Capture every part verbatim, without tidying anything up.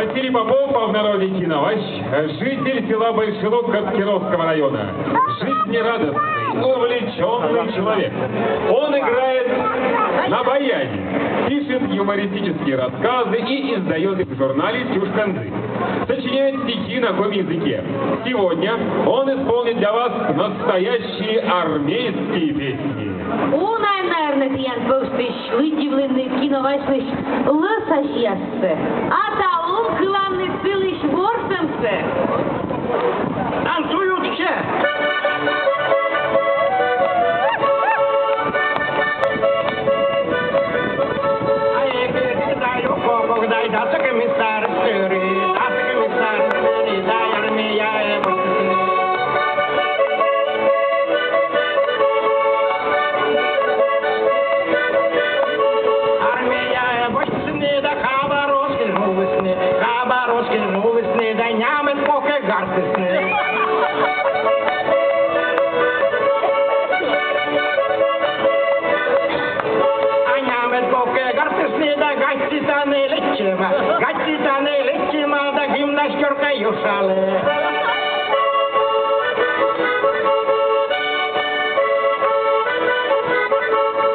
Василий Попов, а в народе Киновась, житель села Большелук Кировского района. Жизнерадостный, увлеченный человек. Он играет на баяне, пишет юмористические рассказы и издает их в журнале «Тюшканзы». Сочиняет стихи на коми языке. Сегодня он исполнит для вас настоящие армейские песни. Унаем, наверное, тіян пӧвстысь лыддьывлыны Киновасьлысь лӧсасьяссӧ. А талун кыланныд сылысь ворсӧмсӧ. Танцуют все. Армияӧ вӧчсны да, хабар оз кежлӧ вӧлісны, хабар оз кежлӧ вӧлісны да, нямыд кокӧ гартісны. А нямыд кокӧ гартісны да, гатьтӧ тані лэччӧма, гатьтӧ тані лэччӧма да, гимнастёрка юшалӧ.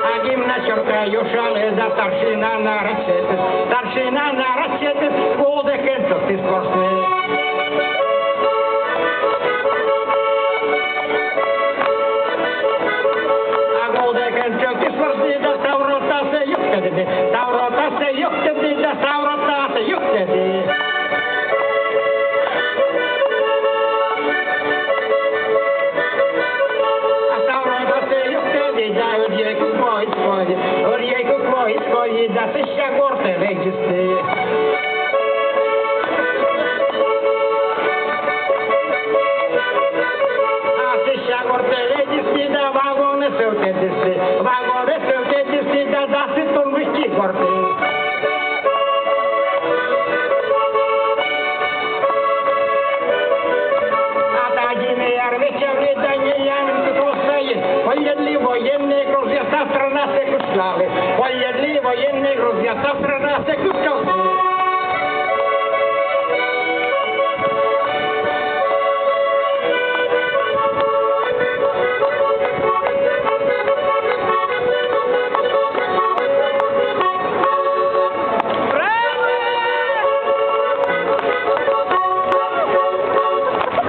А гимнастёрка юшалӧ да, старшина на рад сетіс, старшина на рад сетіс, гулдӧ кӧнтӧгтіс ворсны. А гулдӧ кӧнтӧгтіс ворсны да, став ротасӧ юктӧдны, став ротасӧ юктӧдны да, став ротасӧ юктӧдны. А став ротасӧ юктӧдны да, ӧдйӧ кык во эз кольӧй, ӧдйӧ кык во эз кольӧй да, сэсся гортӧ лэдзисны. А сэсся гортӧ лэдзисны да, вагонӧ сӧвтӧдісны, вагонӧ сӧвтӧдісны да, дас ӧти тонн вывті гортӧ. А тадзи армеецъяслы да нелямын кык во сайын колльӧдлі военнӧй грузъяс, став странасӧ кыскалӧ, колльӧдлі военнӧй грузъяс, став странасӧ кыскалӧ.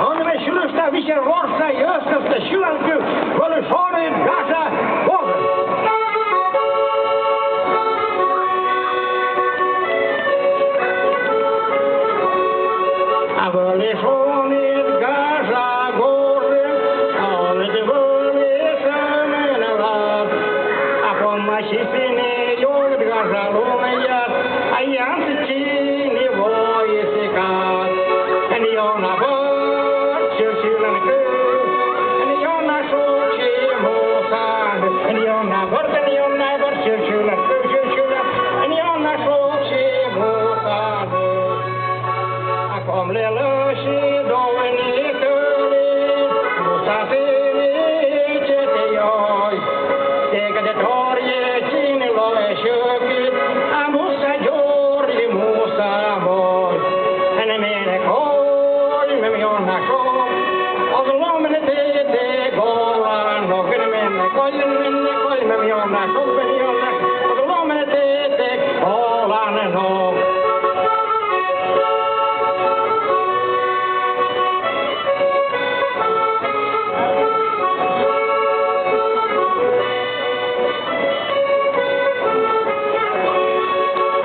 Он вӧлі сюрыштӧ висер ворса йӧзкостӧ сьыланкыв, вӧлі шоныд гажа гожӧм. А вӧлі шоныд гажа гожӧм, шоныд вӧлі шӧмӧн лад. А помасисны ёгд гажа лунъяс, а янсӧдчыны воисны кад. Ӧні ёна бӧрд сьӧлӧм кыв, ӧні ёна шогсьӧ мусаныд. Ӧні ёна бӧрд, ӧні ёна бӧрд сьӧлӧм кыв, сьӧлӧм, ӧні ёна шогсьӧ мусаныд. А комлы лӧсьыд овны тӧлыд, муса сылы чӧтӧй ёй. Сикӧд торйӧ син лоӧ сьӧкыд, а муса дзорли, муса мой. Ӧні менӧ коль, мем ёна шог, оз ло менӧ тайӧ голан ног. Ӧні менӧ коль, ӧні менӧ коль, мем ёна шог, мем ёна шог, оз ло менӧ тайӧ голан ног.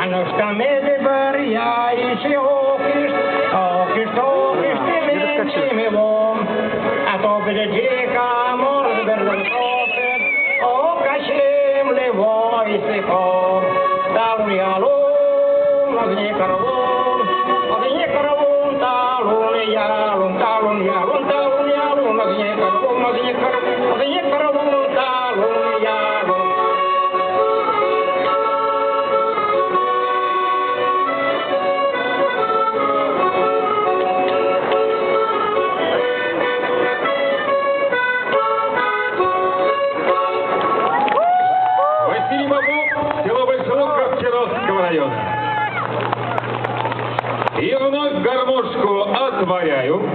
А нӧшта медбӧръяыс окыштӧ, окыштӧ, окыштӧ меным лоӧ. А то быдӧн дзика морт бердын косӧ, окасьӧмлы воисны ков. Талун-ялун, оз некор лун, оз некор лун, талун-ялун, талун-ялун, талун-ялун, оз некор лун, оз некор, оз некор лун, талун-ялун. Василий Попов, село Большелуково Кировского района. И И вновь гармошку отворяю.